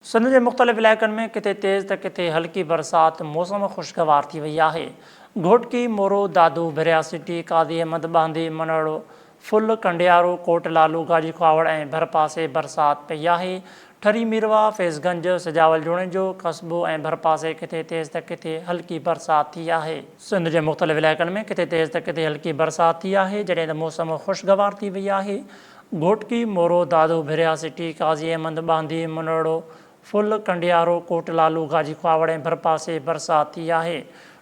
سنڌ جي مختلف علائقن ۾ ڪٿي تيز ته ڪٿي هلڪي برسات، موسم خوشگوار ٿي وئي آهي. گهوٽڪي، مورو، دادو، ڀريا سٽي، قاضي احمد، ٻانڌي، منهڙو، ڦل، ڪنڊيارو، ڪوٽ لالو، گاجي کهاوڙ ۽ ڀرپاسي برسات پئي آهي. ٺري ميرواهه، فيض گنج، سجاول جوڻيجو، قصبو ۽ ڀرپاسي ڪٿي تيز ته ڪٿي هلڪي برسات ٿي آهي. سنڌ جي مختلف علائقن ۾ ڪٿي تيز ته ڪٿي هلڪي برسات ٿي آهي، جڏهن ته موسم خوشگوار ٿي وئي آهي. گهوٽڪي، مورو، دادو، ڀريا سٽي، قاضي احمد، ٻانڌي، منهڙو، ڦل، ڪنڊيارو، ڪوٽ لالو، گاجي کهاوڙ ۽ ڀرپاسي برسات ٿي آهي.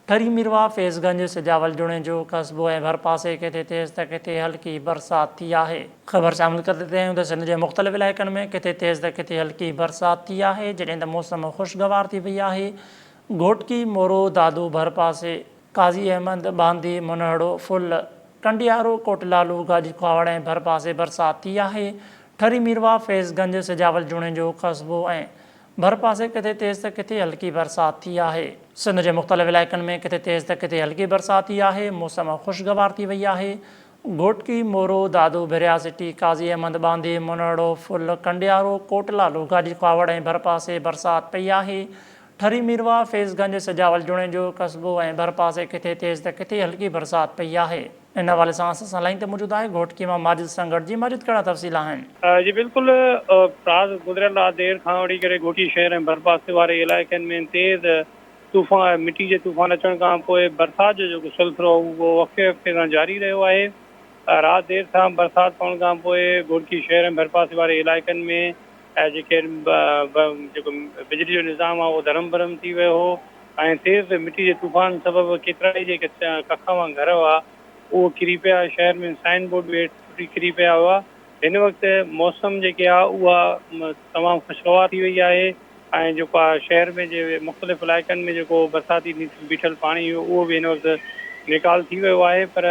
ٺري ميرواهه، فيض گنج، سجاول جوڻيجو، قصبو ۽ ڀرپاسي ڪٿي تيز ته ڪٿي هلڪي برسات ٿي آهي. خبر شامل ڪري ڏني آهيون ته سنڌ جي مختلف علائقن ۾ ڪٿي تيز ته ڪٿي هلڪي برسات ٿي آهي، جڏهن ته موسم خوشگوار ٿي وئي آهي. گهوٽڪي، مورو، دادو، ڀرپاسي، قاضي احمد، ٻانڌي، منهڙو، ڦل، ڪنڊيارو، ڪوٽ لالو، گاجي کهاوڙ ۽ ڀرپاسي برسات ٿي آهي. ٺري ميرواهه، فيض گنج، سجاول جوڻيجو، قصبو ۽ ڀرپاسي ڪٿي تيز ته ڪٿي هلڪي برسات ٿي آهي. سنڌ جي مختلف علائقن ۾ ڪٿي تيز ته ڪٿي هلڪي برسات ٿي آهي، موسم خوشگوار ٿي وئي آهي. گهوٽڪي، مورو، دادو، ڀريا سٽي، قاضي احمد، ٻانڌي، منهڙو، ڦل، ڪنڊيارو، ڪوٽ لالو، گاجي کهاوڙ ۽ ڀرپاسي برسات پئي آهي. ٺري ميرواهه، فيض گنج، سجاول جوڻيجو، قصبو ۽ ڀرپاسي ڪٿي تيز ته ڪٿي هلڪي برسات پئي آهي. ان حوالي سان اسان سان لائين تي موجود آهي گهوٽڪي مان ماجد سان گڏجي ماجد ڪهڙا تفصيل آهن؟ جي بلڪل راز گذريل رات دير کان وٺي ڪري گهوٽڪي شهر ۽ ڀرپاسي واري علائقن ۾ تيز طوفان مٽي جي طوفان اچڻ کان پوء برسات جو جيڪو سلسلو اهو وقفي وقفي سان جاري رهيو آهي رات دير سان برسات پوڻ کان پوء گهوٽڪي شهر ۽ ڀرپاسي واري علائقن ۾ ۽ جيڪي جيڪو بجلي جو نظام آهي اهو درهم برهم ٿي ويو هو ۽ تيز مٽي جي طوفان سبب ڪيترائي جيڪي ڪکاوان گهر هئا اهو ڪري پيا شهر ۾ سائن بورڊ به هيٺ ٽٽي ڪري پيا هئا هن وقت موسم جيڪي آهي اها تمام خوشگوار ٿي وئي آهي ۽ جيڪو آهي شهر ۾ جي مختلف علائقن ۾ جيڪو برساتي بيٺل پاڻي هيو اهو به هن وقت نيڪال ٿي ويو آهي پر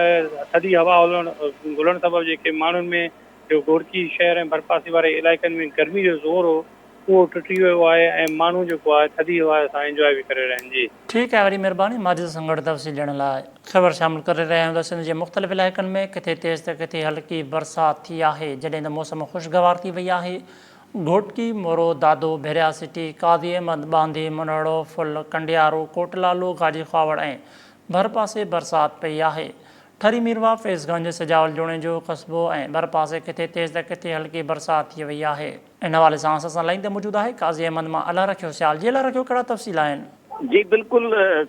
ٿڌي هوا هلڻ گهلڻ سبب جيڪي ماڻهن ۾ جو گهوٽڪي شهر ۽ ڀرپاسي واري علائقن ۾ گرمي جو زور هو اهو ٽٽي ويو آهي ۽ ماڻهو جيڪو آهي ٿڌي هوا سان انجواء به ڪري رهيا آهن جي. ٺيڪ آهي وڏي مھرباني ماجد سان گڏ تفصيل ڏيڻ لاء. خبر شامل ڪري رهيا آهيون ته سنڌ جي مختلف علائقن ۾ ڪٿي تيز ته ڪٿي هلڪي برسات ٿي آهي جڏهن ته موسم خوشگوار ٿي وئي آهي گهوٽڪي، مورو، دادو، ڀريا سٽي، قاضي احمد، ٻانڌي، منهڙو، ڦل، ڪنڊيارو، ڪوٽ لالو، گاجي خواوڙ ۽ ڀرپاسي برسات پئي آهي ٺري ميرواهه، فيض گنج، سجاول جوڻيجو، قصبو ۽ ڀرپاسي ڪٿي تيز ته ڪٿي هلڪي برسات ٿي وئي آهي. ان حوالي سان اسان سان لائين تي موجود آهي قاضي احمد مان الله رکيو سيال جي الله رکيو ڪهڙا تفصيل آهن. جي بلڪل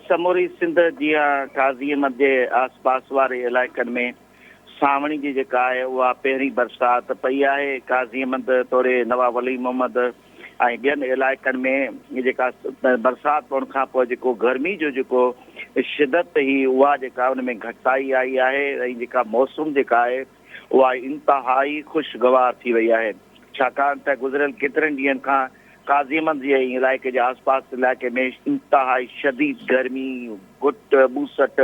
سموري سنڌ جيان قاضي احمد جي آس پاس واري علائقن ۾ سانوڻي جي جيڪا آهي اها پهرين برسات پئي آهي قاضي احمد توڙي نواب ولي محمد ۽ ٻين علائقن ۾ جيڪا برسات پوڻ کان پوء جيڪو گرمي جو جيڪو شدت هئي اها جيڪا ان ۾ گهٽتائي آئي آهي ۽ جيڪا موسم جيڪا آهي اها انتهائي خوشگوار ٿي وئي آهي ڇاڪاڻ ته گذريل ڪيترن ڏينهن کان قاضي احمد جي علائقي جي آس پاس علائقي ۾ انتهائي شديد گرمي گهٽ ٻوسٽ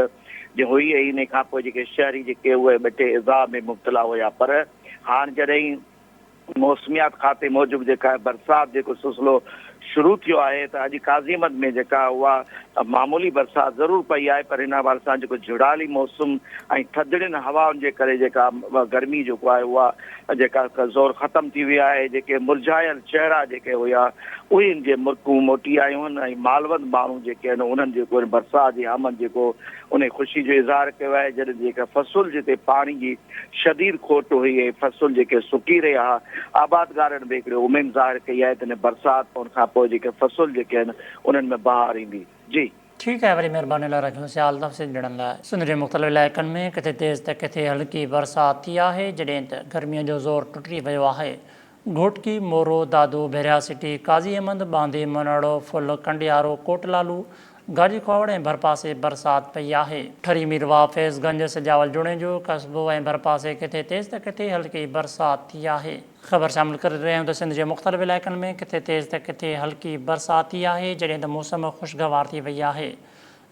جي هئي ۽ ان کان پوء جيڪي شهري جيڪي اهي ٻه ٽي ايذاء ۾ مبتلا هيا پر هاڻ جڏهن موسميات کاتي موجب جيڪا برسات جيڪو سلسلو شروع ٿيو آهي ته اڄ قاضي احمد ۾ جيڪا اها معمولي برسات ضرور پئي آهي پر ان حوالي سان جيڪو جهڙالي موسم ۽ ٿڌڙين هوائن جي ڪري جيڪا گرمي جيڪو آهي اها جيڪا زور ختم ٿي وئي آهي جيڪي مرجهايل چهرا جيڪي هيا اهي جي مرڪون موٽي آيون آهن ۽ مالوند ماڻهو جيڪي آهن انهن جيڪو برسات جي آمد جيڪو ان خوشي جو اظهار ڪيو آهي جڏهن جيڪا فصل جتي پاڻي جي شديد کوٽ هئي ۽ فصل جيڪي سڪي رهيا ها، آبادگارن به هڪڙي اميد ظاهر ڪئي آهي ته هن برسات پوڻ کان پوء جيڪي فصل جيڪي آهن انهن ۾ بهار ايندي. جي. ٺيڪ آهي وري مهرباني الله رکيو سيال تفصيل ڏيڻ لاء. سنڌ جي مختلف علائقن ۾ ڪٿي تيز ته ڪٿي هلڪي برسات ٿي آهي جڏهن ته گرمي جو زور ٽٽي ويو آهي گهوٽڪي، مورو، دادو، ڀيريا سٽي، قاضي احمد، ٻانڌي، منهڙو، ڦل، ڪنڊيارو، ڪوٽ لالو، گاجي کهاوڙ ۽ ڀرپاسي برسات پئي آهي. ٺري ميرواهه، فيض گنج، سجاول جوڻيجو، قصبو ۽ ڀرپاسي ڪٿي تيز ته ڪٿي هلڪي برسات ٿي آهي. خبر شامل ڪري رهيا آهيون ته سنڌ جي مختلف علائقن ۾ ڪٿي تيز ته ڪٿي هلڪي برسات ٿي آهي جڏهن ته موسم خوشگوار ٿي وئي آهي.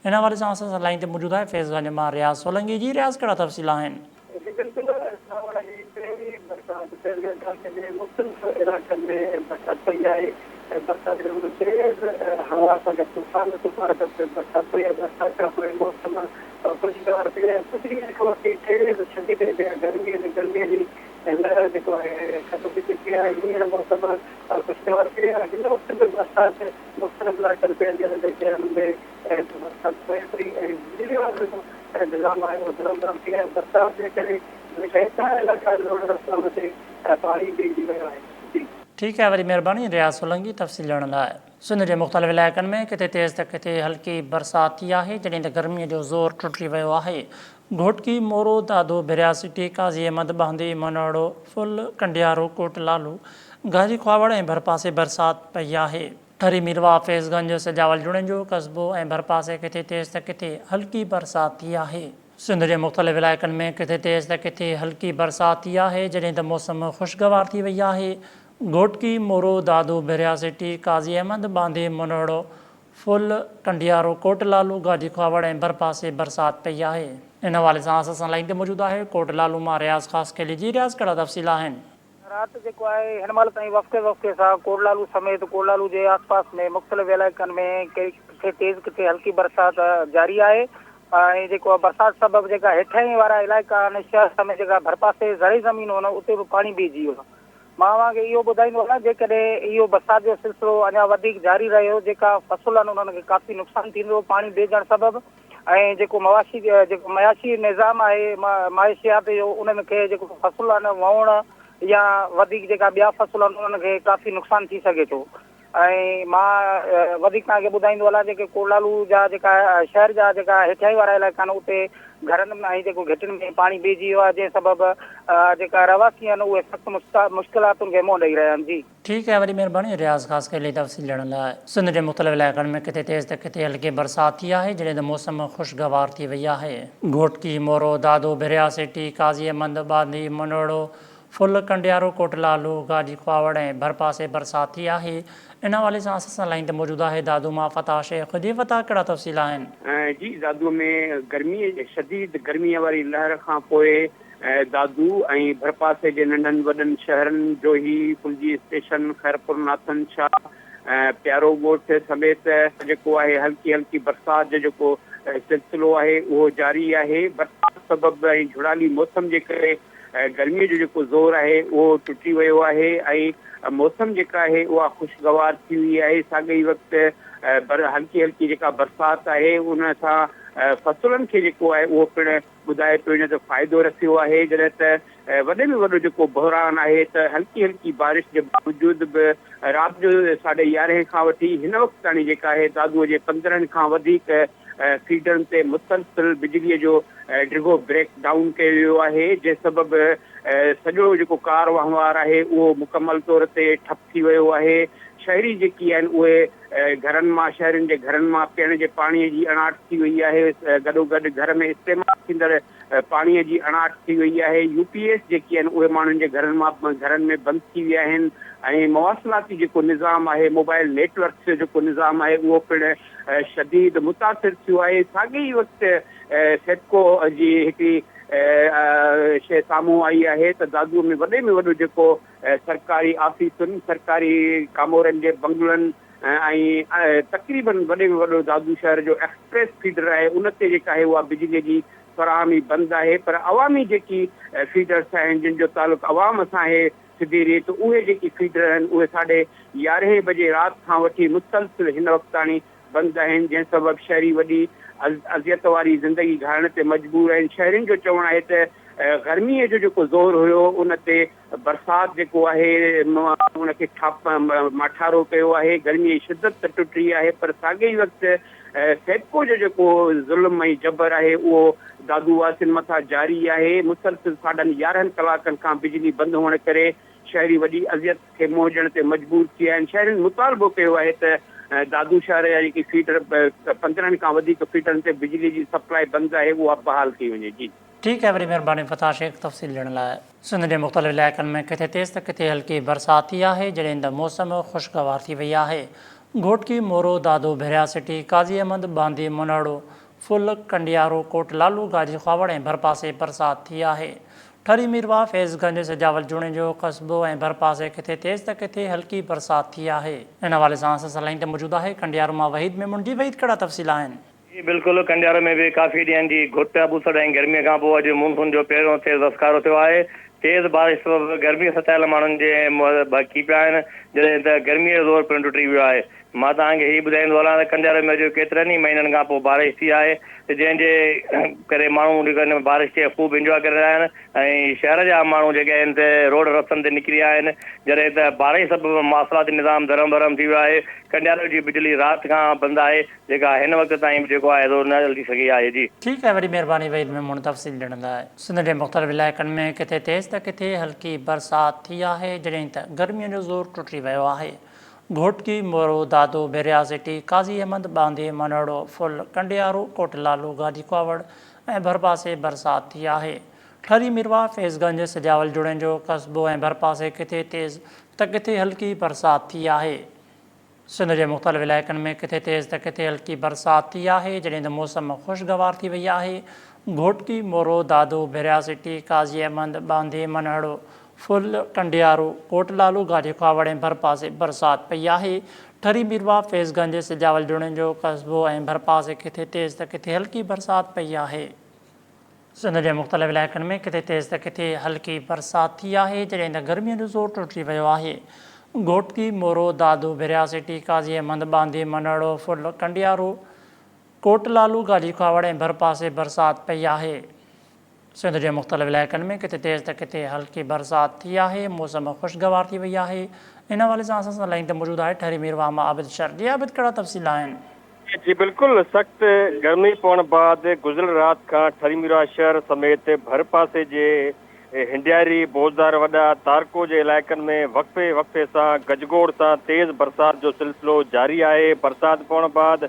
ان حوالي سان اسان سان لائين تي موجود آهي فيض گنج مان رياض سولنگي جي رياض ڪهڙا تفصيل آهن. جي بلڪل سانوڻ جي پهرين برسات فيض گنج تعلقي جي مختلف علائقن ۾ برسات پئي آهي ۽ برسات جو تيز هوا سان گڏ طوفان طوفان سان گڏ برسات پئي آهي برسات کان پوء موسم خوشگوار ٿي وئي آهي ڪجهه ڏينهن کان وٺي تيز شديد گرمي گرمي جي ۽ لهر جيڪو آهي ختم ٿي چڪي آهي هينئر موسم خوشگوار ٿي ويو آهي هن وقت به برسات مختلف علائقن ۾ ننڍن شهرن ۾ برسات پئي پئي ۽ بجلي وارو جيڪو نظام آهي اهو درهم برهم ٿي ويو آهي برسات جي ڪري جيڪا هيٺان علائقا آهن روڊ رستا ان تي پاڻي بيهجي ويو آهي جي. ٺيڪ آهي وڏي مهرباني رياض سولنگي تفصيل ڏيڻ لاء. سنڌ جي مختلف علائقن ۾ ڪٿي تيز ته ڪٿي هلڪي برسات ٿي آهي جڏهن ته گرمي جو زور ٽٽي ويو آهي. گهوٽڪي، مورو، دادو، ڀريا سٽي، قاضي احمد، ٻانڌي، منهڙو، ڦل، ڪنڊيارو، ڪوٽ لالو، گاجي کهاوڙ ۽ ڀرپاسي برسات پئي آهي. ٺري ميرواهه، فيض گنج، سجاول جوڻيجو قصبو ۽ ڀرپاسي ڪٿي تيز ته ڪٿي هلڪي برسات ٿي آهي. سنڌ جي مختلف علائقن ۾ ڪٿي تيز ته ڪٿي هلڪي برسات ٿي آهي جڏهن ته موسم خوشگوار ٿي وئي آهي. گهوٽڪي، مورو، دادو، ڀريا سٽي، قاضي احمد، ٻانڌي، منهڙو، ڦل، ڪنڊيارو، ڪوٽ لالو، گاجي کهاوڙ ۽ ڀرپاسي برسات پئي آهي. ان حوالي سان اسان سان لائين تي موجود آهي ڪوٽ لالو مان رياض خاصخيلي جي رياض ڪهڙا تفصيل آهن. رات جيڪو آهي هن مهل تائين وقفي وقفي سان ڪوٽ لالو سميت ڪوٽ لالو جي آس پاس ۾ مختلف علائقن ۾ ڪٿي تيز ڪٿي هلڪي برسات جاري آهي ۽ جيڪو آهي برسات سبب جيڪا هيٺاهين وارا علائقا آهن شهر سميت جيڪا ڀرپاسي زرعي زمينون آهن اتي به پاڻي بيهجي ويو آهي. مان اوهان کي اهو ٻڌائيندو هلان جيڪڏهن اهو برسات جو سلسلو اڃا وڌيڪ جاري رهيو جيڪا فصل آهن انهن کي ڪافي نقصان ٿيندو پاڻي بيهجڻ سبب ۽ جيڪو مواشي جيڪو معاشي نظام آهي معاشيات جو انهن کي جيڪو فصل آهن ووڻ يا وڌيڪ جيڪا ٻيا فصل آهن انهن کي ڪافي نقصان ٿي سگهي ٿو ۽ مان وڌيڪ توهان کي ٻڌائيندو هلان جيڪي ڪوٽلالو جا جيڪا شهر جا جيڪا هيٺيائين وارا علائقا آهن اتي گهرن ۽ جيڪو گهٽين ۾ پاڻي بيهجي ويو آهي جنهن سبب جيڪا رهواسي آهن اهي سخت مشڪلاتن کي منهن ڏئي رهيا آهن جي. ٺيڪ آهي وڏي مهرباني رياض خاصخيلي تفصيل ڏيڻ لاء. سنڌ جي مختلف علائقن ۾ ڪٿي تيز ته ڪٿي هلڪي برسات ٿي آهي جڏهن ته موسم خوشگوار ٿي وئي آهي. گهوٽڪي، مورو، دادو، ڀريا سيٽي، قاضي احمد، ٻانڌي، منوڙو، ڦل، ڪنڊيارو، ڪوٽ لالو، گاجي کهاوڙ ۽ ڀرپاسي برسات ٿي آهي. ان حوالي سان اسان سان لائين تي موجود آهي دادو مان فتاح شيخ. جي فتاح ڪهڙا تفصيل آهن؟ جي دادو ۾ گرمي شديد گرمي واري لهر کان پوء دادو ۽ ڀرپاسي جي ننڍن وڏن شهرن جوهي، ڦلجي اسٽيشن، خيرپور ناٿن شاهه، پيارو ڳوٺ سميت جيڪو آهي هلڪي هلڪي برسات جو جيڪو سلسلو آهي اهو جاري آهي برسات سبب ۽ جهڙالي موسم جي ڪري گرمي جو جيڪو زور آهي اهو ٽٽي ويو آهي ۽ موسم جيڪا آهي اها خوشگوار ٿي وئي آهي ساڳئي ئي وقت بر هلڪي هلڪي جيڪا برسات آهي ان سان فصلن کي جيڪو آهي اهو پڻ ٻڌائي پيو وڃي ته فائدو رسيو آهي جڏهن ته وڏي ۾ وڏو جيڪو بحران آهي ته هلڪي هلڪي بارش جي باوجود به رات جو ساڍي يارهين کان وٺي هن وقت تاڻي جيڪا آهي دادوء جي 15 کان وڌيڪ فيڊرن تي مسلسل بجليء جو ڊگهو بريڪ ڊائون ڪيو ويو آهي، جنهن سبب سڄو جيڪو ڪار وهنوار آهي اهو مڪمل طور تي ٺپ ٿي ويو آهي. شهري جيڪي آهن اهي گهرن مان شهرين جي گهرن مان پيئڻ جي پاڻي جي اڻاٺ ٿي وئي آهي، گڏوگڏ گهر ۾ استعمال ٿيندڙ پاڻي جي اڻاٺ ٿي وئي آهي، يو پي ايس جيڪي آهن اهي ماڻهن جي گهرن مان گهرن ۾ بند ٿي ويا آهن ۽ مواصلاتي جيڪو نظام آهي موبائل نيٽ ورڪس جو جيڪو نظام آهي اهو پڻ شديد متاثر ٿيو آهي، ساڳئي ئي وقت سيپڪو جي هڪڙي شيء سامهون آئي آهي ته دادوء ۾ وڏي ۾ وڏو جيڪو سرڪاري آفيسن، سرڪاري ڪامورن جي بنگلن ۽ تقريبن وڏي ۾ وڏو دادو شهر جو ايڪسپريس فيڊر آهي ان تي جيڪا آهي اها بجلي جي فراهمي بند آهي پر عوامي جيڪي فيڊرس آهن جن جو تعلق عوام سان آهي سڌي ريت اهي جيڪي فيڊر آهن اهي ساڍي يارهين بجي رات کان وٺي مسلسل هن وقت تاڻي بند آهن جنهن سبب شهري وڏي اذيت واري زندگي گهارڻ تي مجبور آهن شهرين جو چوڻ آهي ته گرمي جو جيڪو زور هيو ان تي برسات جيڪو آهي ان کي ٺاپ ماٺارو ڪيو آهي گرمي جي شدت ته ٽٽي آهي پر ساڳئي ئي وقت سيپڪو جو جيڪو ظلم ۽ جبر آهي اهو دادو واسين مٿان جاري آهي، مسلسل ساڍن 11 ڪلاڪن کان بجلي بند هئڻ ڪري شهري وڏي اذيت کي منهن ڏيڻ تي مجبور ٿي ويا آهن، شهرين مطالبو ڪيو آهي ته دادو شهر جا جيڪي فيڊر 15 کان وڌيڪ فيڊرن تي بجلي جي سپلاء بند آهي اها بحال ڪئي وڃي جي. ٺيڪ آهي وڏي مهرباني فتاح شيخ تفصيل ڏيڻ لاء. سنڌ جي مختلف علائقن ۾ ڪٿي تيز ته ڪٿي هلڪي برسات ٿي آهي جڏهن ته موسم خوشگوار ٿي وئي آهي. گهوٽڪي، مورو، دادو، ڀريا سٽي، قاضي احمد، ٻانڌي، منهڙو، ڦل، ڪنڊيارو، ڪوٽ لالو، گاجي خواوڙ ۽ ڀرپاسي برسات ٿي آهي. ٺري ميرواهه، فيض گنج، سجاول جوڻيجو، قصبو ۽ ڀرپاسي ڪٿي تيز ته ڪٿي هلڪي برسات ٿي آهي. ان حوالي سان اسان سان لائين تي موجود آهي ڪنڊيارو مان وحيد ميمڻ جي وحيد ڪهڙا تفصيل آهن؟ جي بلڪل ڪنڊيارو ۾ به ڪافي ڏينهن جي گهٽ، ٻوسٽ ۽ گرمي کان پوء اڄ مونسون جو پهريون تيز وسڪارو ٿيو آهي. تيز بارش سبب گرمي ستايل ماڻهن جي منهن ٻهڪي پيا آهن، جڏهن ته گرمي جو زور پڻ ٽٽي ويو آهي. مان توهان کي هي ٻڌائيندو هلان ته ڪنڊياري ۾ اڄ ڪيترن ئي مهينن کان پوء بارش ٿي آهي جنهن جي ڪري ماڻهو جيڪو هن بارش کي خوب انجواء ڪري رهيا آهن ۽ شهر جا ماڻهو جيڪي آهن سي روڊ رستن تي نڪري آيا آهن جڏهن ته بارش سبب مواصلاتي نظام درهم برهم ٿي ويو آهي ڪنڊياري جي بجلي رات کان بند آهي جيڪا هن وقت تائين به جيڪو آهي سو نه هلي سگهي آهي جي. ٺيڪ آهي وڏي مهرباني وحيد ميمڻ تفصيل ڏيڻ لاء. سنڌ جي مختلف علائقن ۾ ڪٿي تيز ته ڪٿي هلڪي برسات ٿي آهي جڏهن ته گرمي جو زور ٽٽي ويو آهي گهوٽڪي، مورو، دادو، ڀريا سٽي، قاضي احمد، ٻانڌي، منهڙو، ڦل، ڪنڊيارو، ڪوٽ لالو، گاجي ڪواوڙ ۽ ڀرپاسي برسات ٿي آهي. ٺري ميرواهه، فيض گنج، سجاول جوڻيجو، قصبو ۽ ڀرپاسي ڪٿي تيز ته ڪٿي هلڪي برسات ٿي آهي. سنڌ جي مختلف علائقن ۾ ڪٿي تيز ته ڪٿي هلڪي برسات ٿي آهي، جڏهن ته موسم خوشگوار ٿي وئي آهي. گهوٽڪي، مورو، دادو، ڀريا سٽي، قاضي احمد، ٻانڌي، منهڙو، ڦل، ڪنڊيارو، ڪوٽ لالو، گاجي کهاوڙ ۽ ڀرپاسي برسات پئي آهي. ٺري ميرواهه، فيض گنج، سجاول جوڻيجو قصبو ۽ ڀرپاسي ڪٿي تيز ته ڪٿي هلڪي برسات پئي آهي. سنڌ جي مختلف علائقن ۾ ڪٿي تيز ته ڪٿي هلڪي برسات ٿي آهي، جڏهن ته گرمي جو زور ٽٽي ويو آهي. گهوٽڪي، مورو، دادو، ڀريا سٽي، قاضي احمد، ٻانڌي، منهڙو، ڦل، ڪنڊيارو، ڪوٽ لالو، گاجي کهاوڙ ۽ ڀرپاسي برسات پئي آهي. سنڌ جي مختلف علائقن ۾ ڪٿي تيز ته ڪٿي هلڪي برسات ٿي آهي، موسم خوشگوار ٿي وئي آهي، ان حوالي سان اسان سان لائين تي موجود آهي ٺري ميرواهه مان عابد شر، جي عابد ڪهڙا تفصيل آهن؟ جي بلڪل سخت گرمي پوڻ بعد گذريل رات کان ٺري ميرواهه شهر سميت ڀرپاسي جي هنڊياري، بوزدار وڏا، تارڪو جي علائقن ۾ وقفي وقفي سان گجگوڙ سان تيز برسات جو سلسلو جاري آهي، برسات پوڻ بعد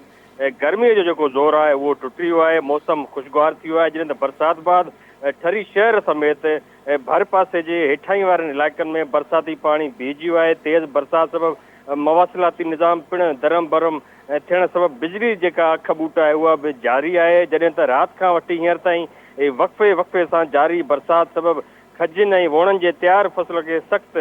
گرميء جو جيڪو زور آهي اهو ٽٽي ويو آهي، موسم خوشگوار ٿي ويو آهي، جڏهن ته برسات بعد ٺري شهر سميت ڀر پاسي جي هيٺاهين وارن علائقن ۾ برساتي پاڻي بيهجي ويو آهي، تيز برسات سبب مواصلاتي نظام پڻ درهم برهم ٿيڻ سبب بجلي جي جيڪا اک ٻوٽ آهي اها به جاري آهي، جڏهن ته رات کان وٺي هينئر تائين وقفي وقفي سان جاري برسات سبب کجين ۽ ووڻن جي تيار فصل کي سخت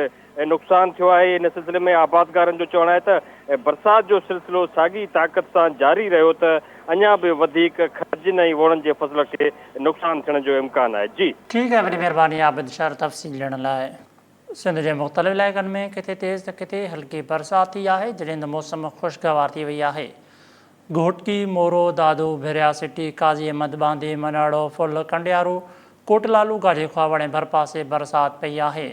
نقصان ٿيو آهي، ان سلسلي ۾ آبادگارن جو چوڻ آهي ته برسات جو سلسلو ساڳي طاقت سان جاري رهيو ته اڃا به وڌيڪ کجين ۽ ووڻن جي فصل کي نقصان ٿيڻ جو امڪان آهي. جي. ٺيڪ آهي وڏي مهرباني عابد شر تفصيل ڏيڻ لاء. سنڌ جي مختلف علائقن ۾ ڪٿي تيز ته ڪٿي هلڪي برسات ٿي آهي جڏهن ته موسم خوشگوار ٿي وئي آهي. گهوٽڪي، مورو، دادو، ڀريا سٽي، قاضي احمد، ٻانڌي، منهڙو، ڦل، ڪنڊيارو، ڪوٽ لالو، گاجي خواوڙ ۽ ڀرپاسي برسات پئي آهي.